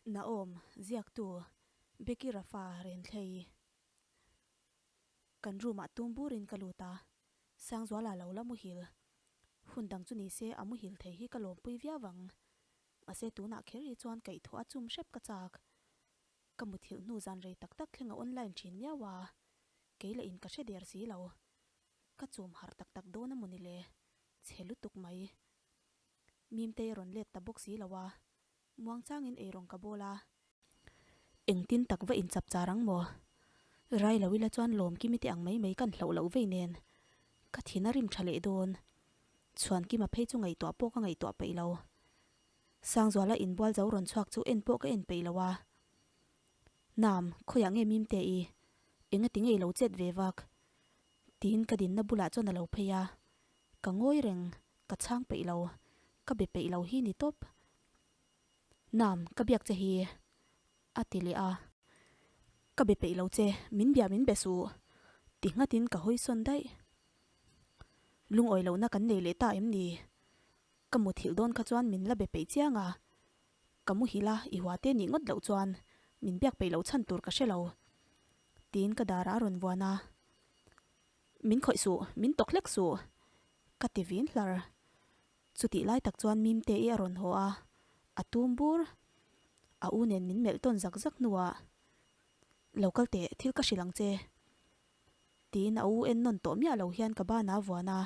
Naom, ziaktu, Becky Rafa Renthlei. Kan room ah tum burin ka lut a, Sangzuala lo la muhil. Hun dang chu nise a muhil thei hi ka lawmpui viau ang. Mahse tunah kher hi chuan kaihthawh a chum hrep ka chak. Ka muthilh hnu zan rei tak tak thleng a online thin miau a, kei lah in ka hre der si lo. Ka chum harh tak tak dawn a mawni le, chhe lutuk mai. Mimtei a rawn let ta bawk si lo a, Muangchangin eirawng ka bawl a. Engtin tak va inchap char ang maw? Rai lo ila chuan lawm kimi te ang mai mai kan hlauh loh vei nen. Ka thin a rim tha leh dawn. Chhuan Kima phei chu ngaihtuah pawh ka ngaihtuah peih lo. Sangzuala inbual zo rawn chhuak chu en pawh ka en peih lo a. Nam, khawiah nge Mimte i? Engati nge i lo chet ve vak? Tiin ka dinna bulah chuan a lo phei a. Ka ngawi reng, ka chhang peih lo, ka be peih lo hi ni tawp. Nam, ka biak che hi, a ti leh a. Ka be peih lo che, min bia min be suh, ti nghatin ka hawi sawn daih. Lungawi lohna kan nei leh ta em ni? Ka muthilh dawn kha chuan min la be peih chiang a, ka muhil a, i hua te nih ngawt loh chuan min biak peih loh chhan tur ka hre lo, tiin ka darah a rawn vuan a. Min khawih suh, min tawk hlek suh, ka ti vin hlar. Chutih lai tak chuan Mimte i a rawn haw a, a tum bur. A u nen min melh tawn zak zak hnuah, Lo kal teh, thil ka hrilh ang che, tiin a u en nawn tawh miah lo hian ka ban a vuan a.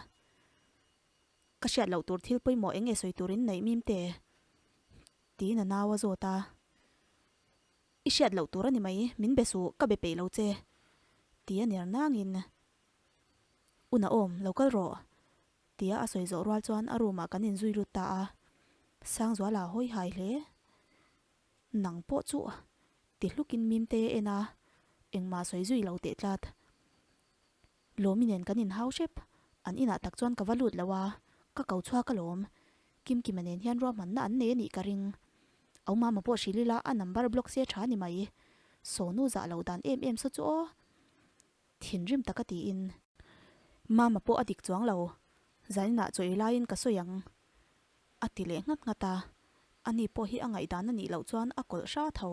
Ka hriat loh tur thil pawimawh eng nge sawi turin neih Mimte? tiin a nau a zawt a. I hriat loh tur a ni mai, min be suh, ka be peih lo che, ti a ner nangin, U Naom, lo kal rawh, tia a sawi zawh rual chuan a room ah kan inzui lut ta a, Sangzuala hawi hai hle. Nang pawh chu, ti hlukin Mimtei a en a, engmah sawi zui lo teh tlat. Lawmi nen kan inhau hrep, an inah tak chuan ka va lut lo a, ka ko chhuak alawm. Kimkima nen hian ruahmanna an nei a nih ka ring. Au mama pawh hrilh ila a number block se tha ni mai. Sawnu zah lo dan em em saw chu aw. Thinrim taka tiin. Mama pawh a dik chuang lo, zaninah chaw ei laiin ka sawi ang. A ti leh nghat nghat a, ani pawh hi a ngaihdan a nih loh chuan a kawlh hra tho.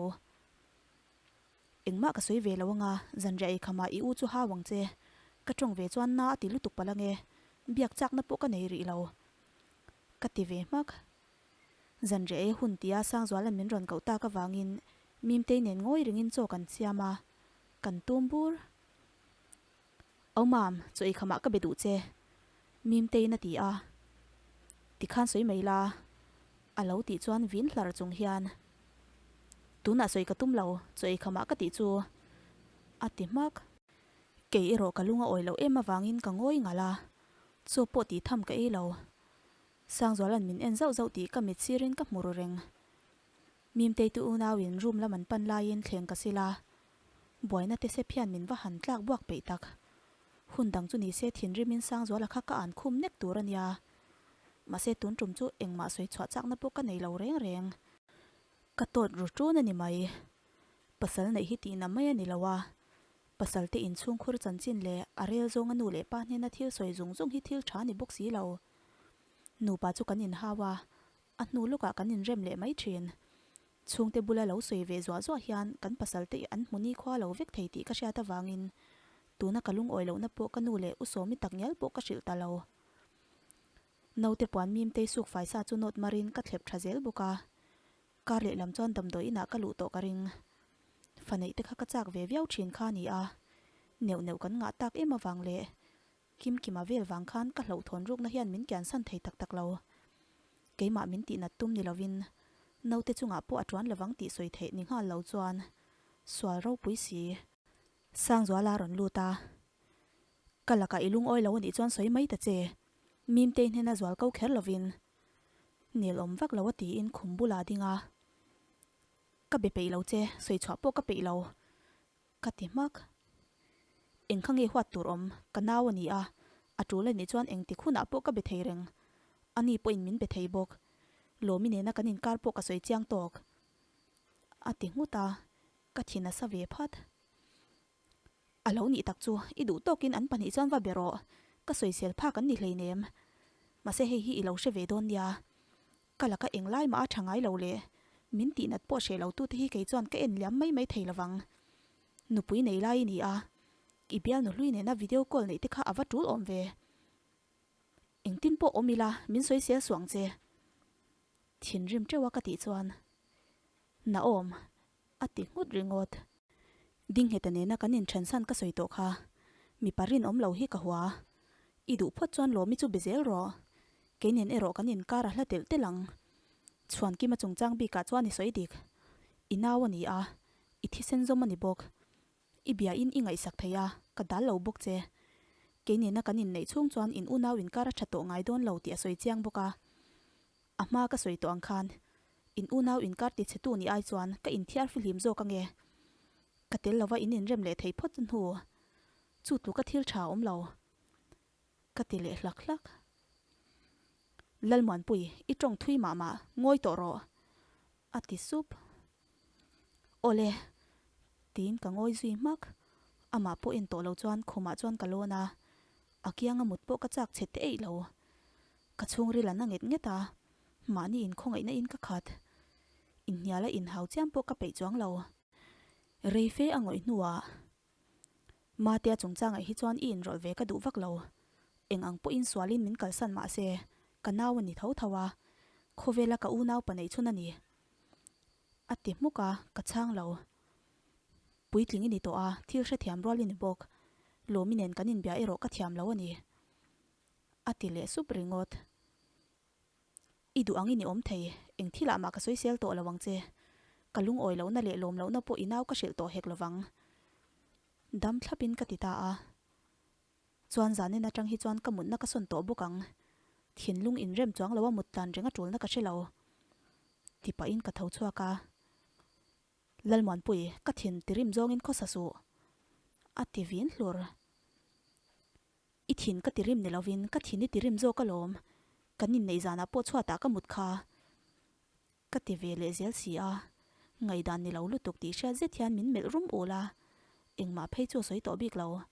Engmah ka sawi ve lo anga, zanriah ei khamah i u chu hau ang che. Ka tawng ve chuan na a ti lutuk palh ange, biak chakna pawh ka nei rih lo. Ka ti ve hmak. Zanriah ei hun tia Sangzuala'n min rawn koh tak avangin Mimtei nen ngawi ringin chaw kan siam a, kan tum bur. Au mam, chaw ei khamah ka be duh che, Mimteiin a ti a. Tikhan sawi mai la, a lo tih chuan vin hlar chung hian, Tunah sawi ka tum lo, chaw ei khamah ka tih chu, a ti hmak. Kei erawh ka lung a awi loh em avangin ka ngawi ngalh a, chaw pawh tih tham ka ei lo. Sangzuala'n min en zauh zauh tih ka mit sirin ka hmu ru reng. Mimtei te unauin room lam an pan laiin thleng ka sil a, buaina te sep hian min va han tlak buak peih tak. Hun dang chu nise thinrimin Sangzuala kha ka an khum nek tur a nia. Mahse tun tum chu engmah sawi chhuah chakna pawh ka nei lo reng reng. Ka tawt ru ṭun a ni mai. Pasal neih hi tihna mai a ni lo a, pasal te inchhungkhur chanchin leh a rel zawnga nu leh pa hnena thil sawi zung zung hi thil ṭha ni bawk si lo. Nupa chu kan inhau a, a hnu lawkah kan inrem leh mai thin. Chhungte bula lo sawi ve zuah zuah hian kan pasal te an hmu nikhua lo vek thei tih ka hriat avangin tuna ka lungawi lohna pawh ka nu leh u Sawmi takngial pawh ka hrilh ta lo. Naute puan mimtei suk faisa chu nawt marin ka thlep tha zel bawk a, kar lehlam chuan damdawi inah ka luh tawh ka ring. Fa neih te kha ka chak ve viau thin kha a ni a, neuh neuh kan ngah tak em avang leh Kimkima vel vang khan ka hlauhthawn rukna hian min kiansan thei tak tak lo. Keimah min tihnat tum ni lovin naute chungah pawh a tuan lovang tih sawi theih ni nghal lo chuan sual ropui si. Sangzuala a rawn lut a, Ka lakah i lungawi lo anih chuan sawi mai ta che, Mimtei hnena zual ko kher lovin nel awm vak lo a tiin khum bulah a ding a, Ka be peih lo che, sawi chhuah pawh ka peih lo. Ka ti hmak. Eng kha nge huat tur awm, ka nau a ni a, a tul a nih chuan engtik hunah pawh ka be thei reng. Ani pawhin min be thei bawk. Lawmi nena kan inkar pawh ka sawi chiang tawk. A ti nghut a, ka thin a sa ve phat. A lo nih tak chu, i duh tawkin an pahnih chuan va be rawh, ka sawisel phak an ni hleinem. Mahse hei hi i lo hre ve dawn nia. Ka laka englai mah a tha ngai lo le. Min tihnat pawh hreh lo tute hi kei chuan ka en liam mai mai thei lovang. Nupui nei lai i ni a, i bialnu hlui nena video call neih te kha a va tul awm ve. Engtin pawh awm ila min sawi sel suang che. Thinrim teuh a ka tih chuan, Naawm, a ti nghut ringawt. Dingheta nena kan inthensan ka sawi tawh kha, mipa rinawm lo hi ka hua. I duh phawt chuan Lawmi chu be zel rawh. Kei nen erawh kan inkar a hla telh telh ang. Chhuankima chungchang bikah chuan i sawi dik. I nau a ni a, i thisen zawm a ni bawk. I bia in i ngaihsak thei a, ka dal lo bawk che. Kei nena kan inneih chhung chuan in unau inkar a tha tawh ngai dawn lo tih a sawi chiang bawk a. A hma ka sawi tawh ang khan, in unau inkar ti chhe tu ni ai chuan ka inthiar fihlim zawk ange. Ka tel lova in inrem leh thei phawt hnu. Chu tluka thil tha a awm lo. Ka ti leh hlak hlak. Lalmuanpui, i tawng thui mah mah, ngawi tawh rawh. A ti sup. Awle, tiin ka ngawi zui hmak. Amah pawh en tawh lo chuan khumah chuan ka lawn a, a kianga mut pawh ka chak chhe te eih lo. Ka chhungril an a nget nget a, mahni inkhawngaihna in ka khat. Inhniala inhau chiam pawh ka peih chuang lo. Rei fe a ngawih hnuah Matea chungchangah hi chuan i inrawlh ve ka duh vak lo. Eng ang pawhin sualin min kalsan mah se, ka nau a ni tho tho a, khawvela ka unau pa neih chhun a ni. A ti hmuk a, ka chhang lo. Puitling i ni tawh a, thil hrethiam rual i ni bawk. Lawmi nen kan inbia erawh ka thiam lo a ni. A ti leh sup ringawt. I duh ang i ni awm thei, eng thilah mah ka sawisel tawh lo ang che. Ka lungawi lohna leh lawm lohna pawh i nau ka hrilh tawh hek lovang. Dam thlapin ka ti ta a. Chuan zanin atang hi chuan ka mutna ka sawn tawh bawk ang. Thinlung inrem chuang lo a mut tlan reng a tulna ka hre lo. Ti pahin ka tho chhuak a. Lalmuanpui, ka thin tirim zawngin khawsa suh. A ti vin hlur. I thin ka tirim ni lovin ka thin i tirim zawk alawm, kan inneih zanah pawh chhuatah ka mut kha. Ka ti ve leh zel si a, ngaihdan ni lo lutuk tih hriat zet hian min melh rum ul a, engmah phei chu a sawi tawh bik lo.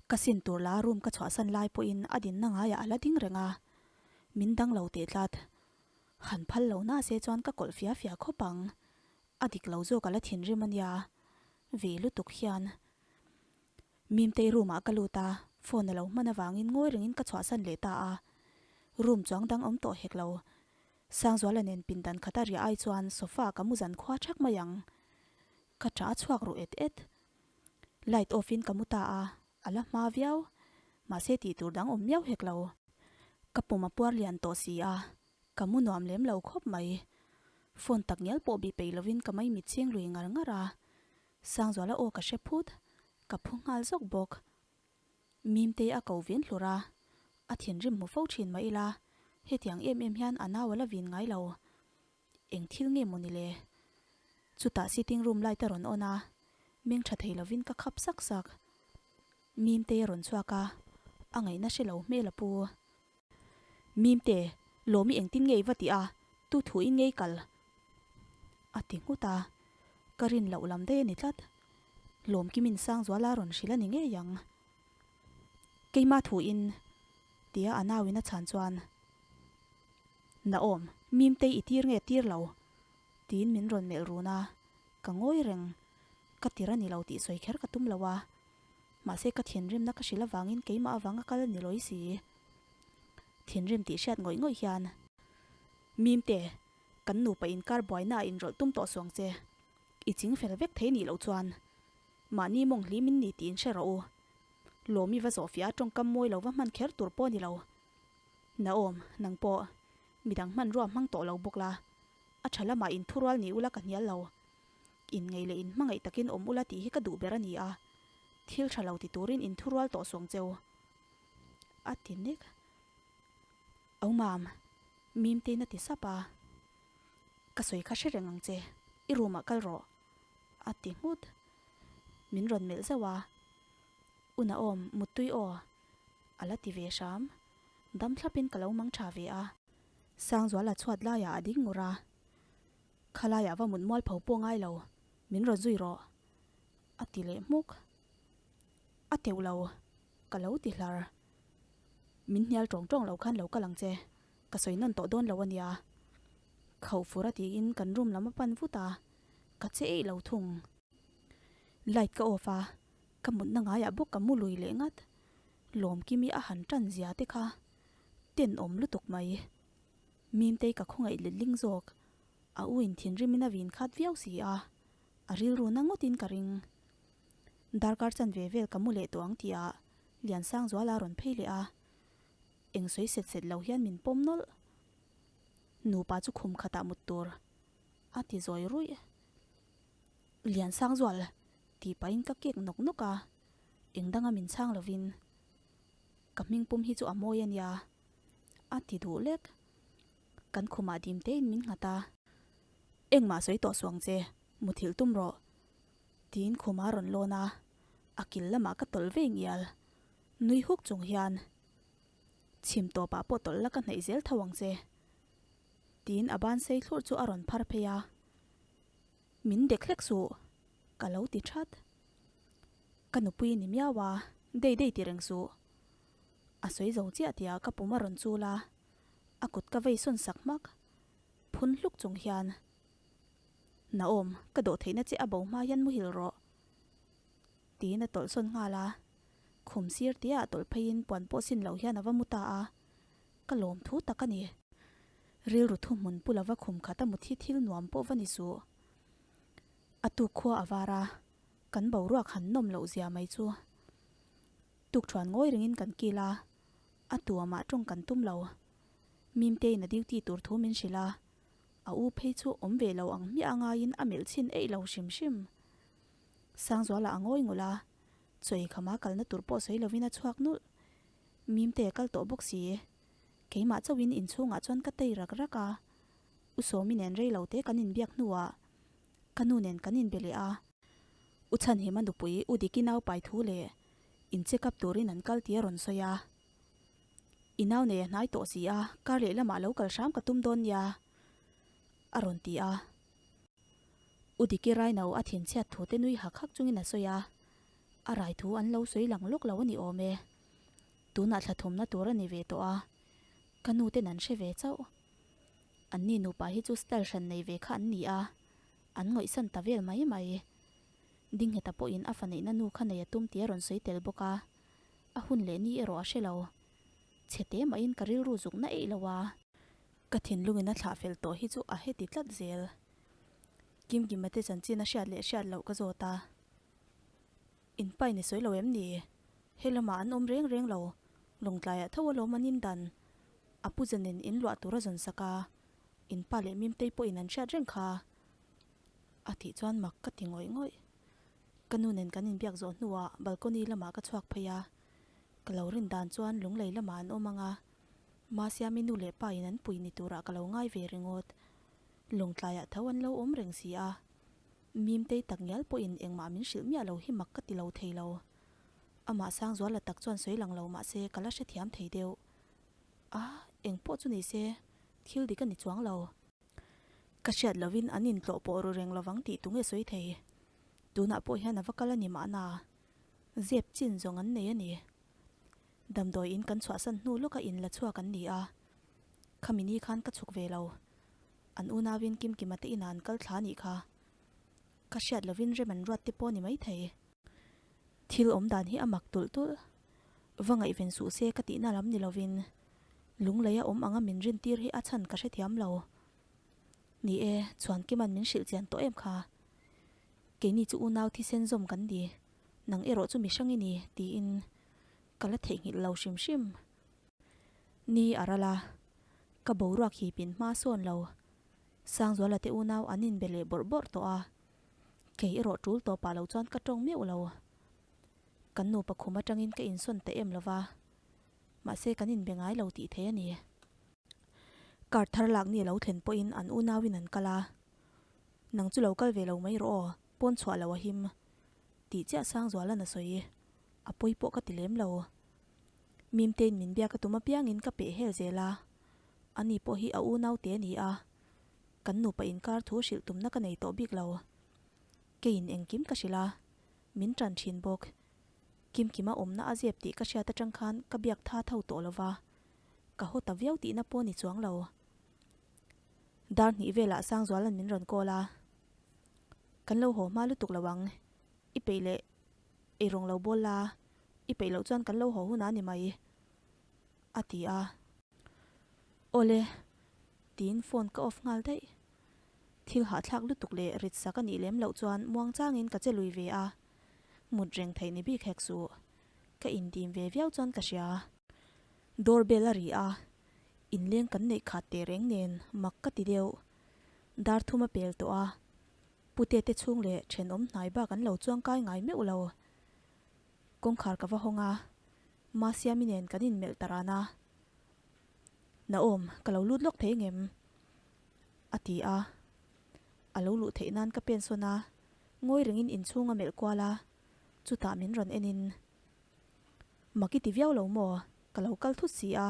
Ka sin tur la room ka chhuahsan lai pawhin a dinna ngaiah a la ding reng a, min dang lo teh tlat. Han phal lo na se chuan ka kawlh fia fia khawp ang, a dik lo zawk a la thinrim a nia, ve lutuk hian. Mimtei room ah ka lut a, phone a lo hman avangin ngawi rengin ka chhuahsan leh ta a. Room chuang dang awm tawh hek lo. Sangzuala nen pindan khata riah ai chuan sofa ka mu zan khua thak mai ang. Ka tah a chhuak ruh et et. Light off in ka mu ta a, a la hma viau. Mahse tih tur dang awm miau hek lo. Ka pum a puar lian tawh si a, ka mu nuam lem lo khawp mai. Phone tak ngial pawh bih peih lovin ka maimit ching lui ngar ngar a. Sangzuala aw ka hre phut, ka phu nghal zawk bawk. Mimtei a ko vin hlur a, a thinrim hmu fo thin mah ila, hetiang em em hian a nau a la vin ngai lo. Eng thil nge maw ni le? Chutah sitting room light a rawn on a, meng tha thei lovin ka khap sak sak. Mimtei a rawn chhuak a, a ngaihna hre lo hmel a pu. Mimte, Lawmi engtin nge i va tih a, tu thu in nge i kal? A ti nghut a, ka rin loh lam daih a ni tlat. Lawmkimin Sangzuala rawn hrilh a ni ngei ang. Keimah thu in, tia a nauin a chhan chuan, Naawm, Mimtei i tir nge tir lo? Tiin min rawn melh run a, ka ngawi reng. Ka tir a ni lo tih sawi kher ka tum lo a. Mahse ka thinrimna ka hrilh avangin keimah avanga kal a ni lawi si. Thinrim tih hriat ngawih ngawih hian, Mimte, kan nupa inkar buaina ah inrawlh tum tawh suang che. I ching fel vek thei nih loh chuan mahni mawng hlim in ni tih in hre rawh u. Lawmi va zawh fiah a tawngkam mawi lo va hman kher tur pawh a ni lo. Naawm, nang pawh midang hmanrua hmang tawh lo bawk la. A tha lamah inthurual ni ula ka hnial lo. Inngeih leh inhmangaih takin awm ula tih hi ka duh ber a ni a, thil tha lo ti turin inthurual tawh suang cheu. A ti nek. Au mam, Mimtein a ti sap a. Ka sawi kha hre reng ang che, i room ah kal rawh. A ti nghut. Min rawn melh zauh a. U Naom, muttui aw. A la ti ve hram. Dam thlapin ka lo mang tha ve a. Sangzuala chhuat laiah a ding ngur a. Khalaiah va mut mual pho pawh ngai lo, min rawn zui rawh, a ti leh hmuk. A teuh lo, ka lo ti hlar. Min hnial tawng tawng lo khan lo kal ang che, ka sawi nawn tawh dawn lo a nia. Khauh fur a tiin kan room lam a pan vut a, ka che eih lo thung. Light ka off a, ka mutna ngaiah bawk ka mu lui leh ngat. Lawmkimi a han tan zia te kha tenawm lutuk mai. Mimtei ka khawngaih letling zawk, a u in thinrimin a vin khat viau si a, a rilru na ngawtin ka ring. Darkar chanve vel ka mu leh tawh ang tih ah Liansangzuala a rawn phei leh a, eng sawi set set lo hian min pawm nawlh. Nupa chu khum khatah mut tur a ti zawi ruih. Liansangzual tih pahin ka kek nawk nawk a, eng danga min chhang lovin ka hming pum hi chu a mawi a nia a ti duh lek. Kan khumah dim tein min nghat a, Engmah sawi tawh suang che, muthilh tum rawh tiin khuma rawn lawn a, a kil lamah ka tawlh ve ngial. Nui huk chung hian, Chhim tawpah pawh tawlh la ka hnaih zel tho ang che, tiin a ban sei thlurh chu a rawn phar phei a. Min dek hlek suh, ka lo ti that. Ka nupui ni miau a, dei dei ti reng suh. A sawi zo chiah tia ka pum a rawn chul a, a kut ka vei sawn sak hmak. Phun hluk chung hian, Naawm, ka dawh theihna che a bo hma hian muhil rawh, tiin a tawlh sawn nghal a. Khum sir tia a tawlh pheiin puan pawh sin loh hian a va mu ta a, ka lawm thu tak a ni. Rilru thuhmun pu lova khum khat a muthi thil nuam pawh va ni suh. A tuk khua a var a, kan boruak han nawm loh zia mai chu. Tukṭhuan ngawi ringin kan kil a, a tuamah tawng kan tum lo. Mimtein a duty tur thu min hrilh a, a u phei chu awm ve lo ang hmiah a ngaiin a melh chhin eih lo hrim hrim. Sangzuala a ngawi ngawlh a, chawi khama kalna tur pawh sawi lovin a chhuak nulh. Mimte a kal tawh bawk si. Keimah chauhin inchhungah chuan ka tei rak rak a, U Sawmi nen rei lo te kan inbiak hnuah ka nu nen kan inbe leh a. U Chhanhima nupui U Diki nau pai thu leh in check up turin an kal tih a rawn sawi a. I nau nei a hnai tawh si a, kar leh lamah lo kal hram ka tum dawn nia, a rawn ti a. U Diki Raino a thinchhiat thu te nui hak hak chungin a sawi a, a rai thu an lo sawi lang lawk lo a ni awm e. Tunah thla thumna tur a ni ve tawh a, ka nu ten an hre ve chauh. Anni nupa hi chu style hran nei ve kha an ni a, an ngawihsan ta vel mai mai. Dingheta pawhin a fa neihna nu kha nei a tum tih a rawn sawi tel bawk a, a hun leh ni erawh a hre lo. Chhe te mahin ka rilru zuk na eih lo a. Ka thinlungin a thlah fel tawh hi chu a heti tlat zel. Kimkima te chanchin a hriat leh hriat loh ka zawt a. In pa in i sawi lo em ni? He lamah an awm reng reng lo. Lawngtlaiah tho alawm an indan. A pu zanin in luah tur a zawn sak a. In pa leh Mimtei pawhin an hriat reng kha. A tih chuan mak ka ti ngawih ngawih. Ka nu nen kan inbiak zawh hnuah balcony lamah ka chhuak phei a, ka lo rin dan chuan lunglei lamah an awm ang a, Masiami nu leh pa in an pui ni turah ka lo ngai ve ringawt. Lawngtlaiah tho an lo awm reng si a, Mimtei tak ngial pawhin engmah min hrilh miah lo hi mak ka ti lo thei lo. Amah Sangzuala tak chuan sawi lang lo mahse ka la hrethiam thei deuh. A, engpawh chu ni se, thil dik a ni chuang lo. Ka hriat lovin an intlawh pawh ru reng lovang tih tunge sawi thei. Tunah pawh hian a va kal a ni mahna. Zep chin zawng an nei a ni. Damdawi in kan chhuahsan hnu lawka in la chhuak an ni a. Khami ni khan ka chhuk ve lo. An unauin Kimkima te inah an kal thla a nih kha. Ka hriat lovin rem an ruat te pawh a ni maithei. Thil awm dan hi a mak tulh tulh. Va ngaihven suh se ka tihna lam ni lovin Lunglei a awm anga min rintir hi a chhan ka hrethiam lo. Ni e, Chhuankima'n min hrilh chian tawh em kha. Keini chu unau thisen zawm kan ni, nang erawh chu mihrang i ni, tiin ka la theihnghilh lo hrim hrim. Ni a ral a, ka boruak hipin hma sawn lo. Sangzuala te unau an inbe leh bawrh bawrh tawh a, kei erawh tul tawpah lo chuan ka tawng meuh lo. Kan nupa khum atangin ka insawn ta em lova. Mahse kan inbe ngai lo tih thei a ni. Kar thar lak ni a lo thlen pawhin an unauin an kal a, Nang chu lo kal ve lo mai rawh aw, pawn chhuah lo a him. Tih chiah Sangzualan a sawi. A pawi pawh ka ti lem lo. Mimtein min biak a tum apiangin ka peh hel zel a, ani pawh hi a unaute a ni a, kan nupa inkar thu hrilh tumna ka nei tawh bik lo. Keiin engkim ka hrilh a, min tan thin bawk. Kimkima awmna a zep tih ka hriat atang khan ka biak tha tho tawh lo va, ka haw ta viau tihna pawh ni chuang lo. Dar hnih velah Sangzuala'n min rawn call a, Kan lo haw hma lutuk lo ang, i peih leh ei rawng lo bawl la, i peih loh chuan kan lo haw hunah a ni mai, a ti a. Awle, tiin phone ka off nghal daih. Thil hahthlak lutuk leh rit sak a nih lem loh chuan muangchangin ka che lui ve a, mut reng theih ni bik hek suh. Ka indim ve viau chuan ka hria. Door bell a ri a, inleng kan neih khat teh reng nen mak ka ti deuh. Dar thum a pel tawh a, pute te chhung leh thenawm hnai bak an lo chuangkai ngai meuh lo. Kawngkhar ka va hawng a, Masiami nen kan inmelh ta ran a. Naawm, ka lo lut lawk thei ngem? a ti a. A lo luh theih nan ka pen sawn a, ngawi rengin inchhung a melh kual a, chutah min rawn en in, Mak i ti viau lo maw? Ka lo kal thut si a,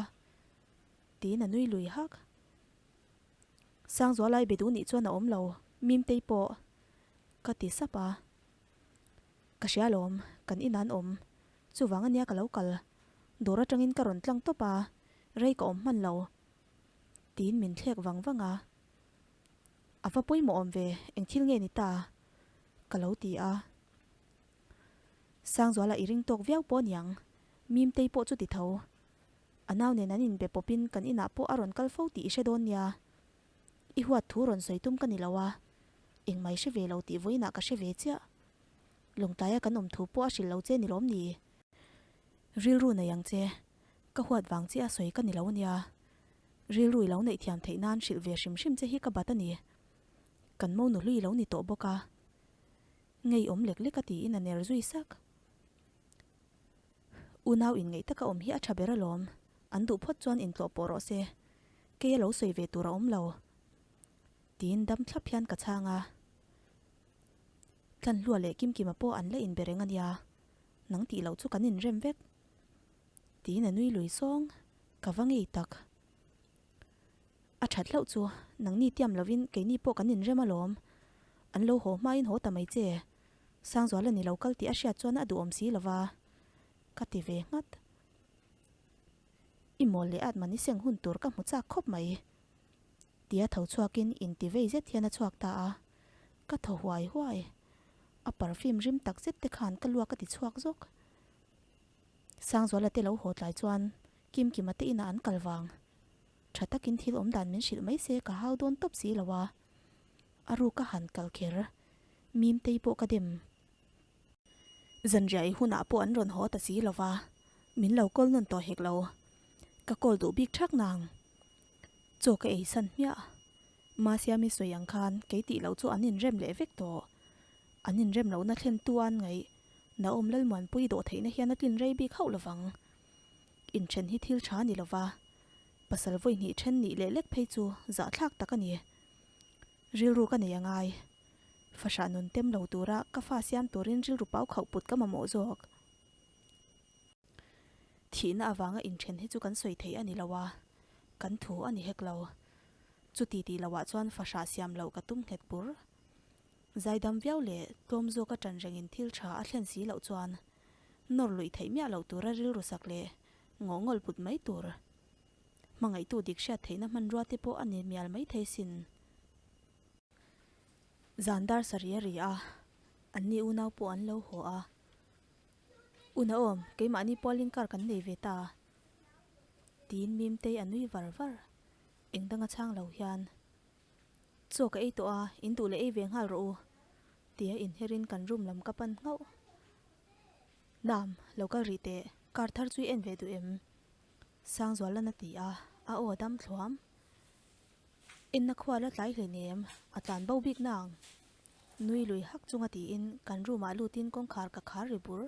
tiin a nui lui hak. Sangzualai be duh nih chuan a awm lo, Mimtei pawh ka ti sap a. Ka hria alawm, kan inah an awm. Chuvang ania ka lo kal. Dawr atangin ka rawn tlang tawp a, rei ka awm hman lo. Tiin min thlek vang vang a. A va pawimawh awm ve, eng thil nge ni ta? Ka lo ti a. Sangzuala i ring tawk viau pawh aniang, Mimtei pawh chu ti tho. A nau nen an inbe pawpin kan inah pawh a rawn kal fo tih i hre dawn nia. I huat thu rawn sawi tum ka ni lo a, engmai hre ve lo tih vawiinah ka hre ve chiah. Lawngtlaia kan awm thu pawh a hrilh lo che ni lawm ni? Rilru nei ang che, ka huat vang che a sawi ka ni lo ania. Rilru i lo neih thiam theih nan hrilh ve hrim hrim che hi ka bat a ni. Kan mo nu hlui lo ni tawh bawk a. Ngei awm lek lek a tiin a ner zui sak. Unau inngeih taka awm hi a tha ber alawm, an duh phawt chuan intlawh pawh rawh se, kei a lo sawi ve tur a awm lo. Tiin dam thlap hian ka chhang a. Tlanhlua leh Kimkima pawh an la inbe reng a nia, nang tih loh chu kan inrem vek. Tiin a nui lui sawng, ka va ngei tak. A that hlauh chu, nangni tiam lovin keini pawh kan inrem alawm. An lo haw hmain haw ta mai che. Sangzuala ni lo kal tih a hriat chuan a duhawm si lova, ka ti ve nghat. I mawl leh at man i seng hun tur ka hmu chak khawp mai. Tia tho chhuakin inti vei zet hian a chhuak ta a, ka thaw huai huai. A perfume rim tak zet te khan ka luak a ti chhuak zawk. Sangzuala te lo haw tlai chuan Kimkima te inah an kal vang. Tha takin thil awm dan min hrilh mai se ka hau dawn tawp si lo a. A ruk a han kal kher. Mimtei pawh ka dem. Zanriah ei hunah pawh an rawn haw ta si lo va, min lo call nawn tawh hek lo. Ka call duh bik thak nang. Chaw ka ei san hmiah. Masiami sawi ang khan kei tih loh chu an inrem leh vek tawh. An inrem lohna thlen tu an ngaih. Naom Lalmuanpui dawh theihna hian a tlin rei bik hauh lovang. Inthen hi thil tha ni lova, pasal vawi hnih then nih leh lek phei chu zahthlak tak a ni. Rilru ka nei a ngai. Fahrah nun tem lo tura ka fa siam turin rilru pau khauh put ka mamawh zawk. Thihna avanga inthen hi chu kan sawi theih a ni lo a, kan thu a ni hek lo. Chuti tih loah chuan fahrah siam loh ka tum nghet bur. Zaidam viau leh tlawm zawka ṭan rengin thil ṭha a thlen si loh chuan nawr luih theih miah loh tura rilru sak leh ngawh ngawlh put mai tur. Hmangaihtu dik hriat theihna hmanrua te pawh a ni mial mai thei sin. Zan dar sarih a ri a, anni unau pawh an lo haw a. Unaawm, keimahni pualin car kan nei ve ta. Tiin Mimtei a nui var var. Eng danga chhang lo hian. Chaw ka ei tawh a, in duh leh ei ve nghal rawh u, tia inherin kan room lam ka pan nghauh. Nam, lo kal rih teh, car thar chu i en ve duh em? Sangzualan a ti a, a aw a dam thluam. Enna khua la tlai hleinem, a tlan bo bik nang. Nui lui hak chunga tiin kan room ah lutin kawngkhar ka khar ri bur.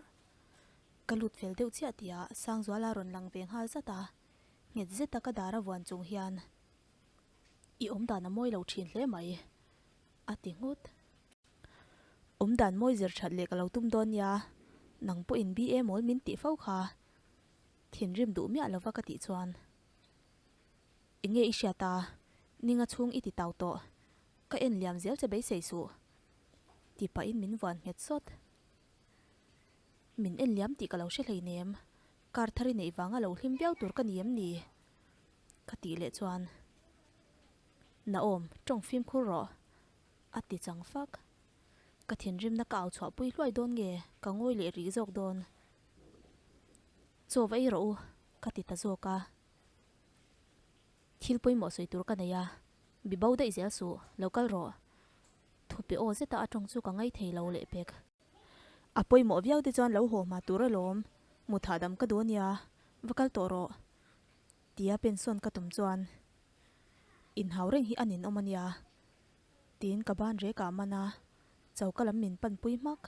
Ka lut fel deuh chiah tihah Sangzuala rawn lang ve nghal zat a, nghet zeta ka dar a vuan chung hian I awm dan a mawi lo thin hle mai, a ti nghut. Awm dan mawi zir that leh ka lo tum dawn nia, nang pawhin BA mawl min tih fo kha. Thinrim duh miah lova ka tih chuan. Enge i hriat a, ninga chhung i ti tau tawh, ka en liam zel che beisei suh, ti pahin min vuan nghet sawt. Min en liam tih ka lo hre hleinem, kar thar i neih vanga lo hlim viau tur ka ni em ni? Ka tih leh chuan. Naom, tawng fimkhur rawh, a ti chang fak. Ka thinrimna ka au chhuahpui hluai dawn nge ka ngawi leh rih zawk dawn? Chaw va ei rawh u, ka ti ta zawk a. Thil pawimawh sawi tur ka nei a, bi bo daih zel suh, lo kal rawh. Thupe aw zeta a tawng chu ka ngaithei lo leh pek. A pawimawh viau te chuan lo haw hma tur alawm, mut hahdam ka duh ania, va kal tawh rawh. Tia pensawn ka tum chuan inhau reng hi a ninawm ania, tiin ka ban rek ah man a, choka lam min panpui hmak.